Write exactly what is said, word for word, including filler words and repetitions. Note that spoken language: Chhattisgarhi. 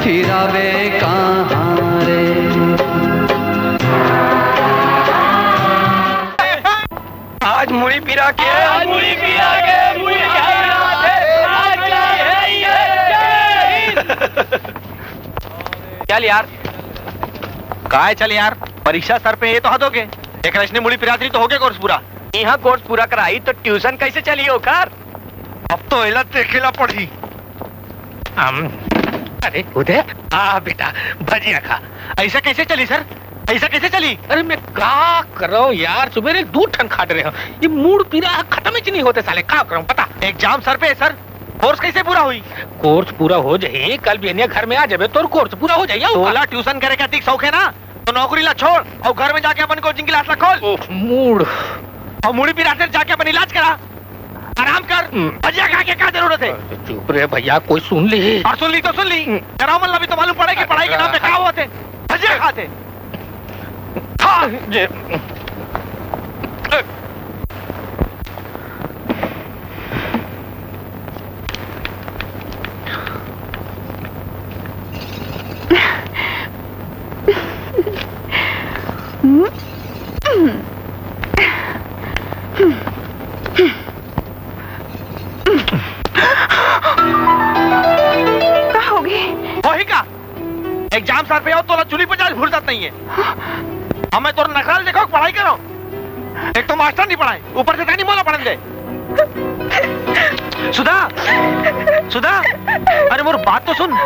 पिरावे कहाँ रे? आज मुड़ी पिरा के, आज मुड़ी पिरा के, मुड़ी पिरा के, आज क्या है ये? चल यार। काय चल यार? परीक्षा सर पे, ये तो हद हो गए। एक रचने मुड़ी पिरात रही तो हो गया कोर्स पूरा। यहाँ कोर्स पूरा कराई तो ट्यूशन कैसे चली ओकर? अब तो एला देखेला पड़ही। हम, अरे उदय, आ बेटा, भजिया खा। ऐसा कैसे चली सर? ऐसा कैसे चली? अरे मैं का करंव यार, सुबेरे दू ठन खा डरे हंव, ये मूड़ पीरा ह खतम ही नहीं होते साले, का करंव बता। एग्जाम सर पे है सर, कोर्स कैसे पूरा हुई? कोर्स पूरा हो जाही, कल बिहनिया घर में आ जाबे, तोर कोर्स पूरा हो जाही। अउ का? तोला ट्यूशन करे के अधिक शौक है ना, तो नौकरी ला छोड़ अउ घर में जाके अपन कोचिंग क्लास ला खोल। ओह, मूड़। अउ मुड़ी पिराथे जाके अपन इलाज करा। आराम कर। हम्म। भजिया खाए के का जरूरत है? चुप रे भैया, कोई सुन ली। अउ सुन ली तो सुन ली। हम्म। डराओ मत, अभी तो मालूम पड़े कि पढ़ाई के नाम पे का होत हे। भजिया खात हे। खा। जे का होगे? वही का? एग्जाम सर पे हो, तोला चुली पचास फुर्सत नहीं है। हमें तोर नखरा ल देखो, पढ़ाई करो। एक तो मास्टर नहीं पढ़ाए, ऊपर से तैं नहीं मोला पढ़न दे। सुधा, सुधा, अरे मोर बात तो सुन।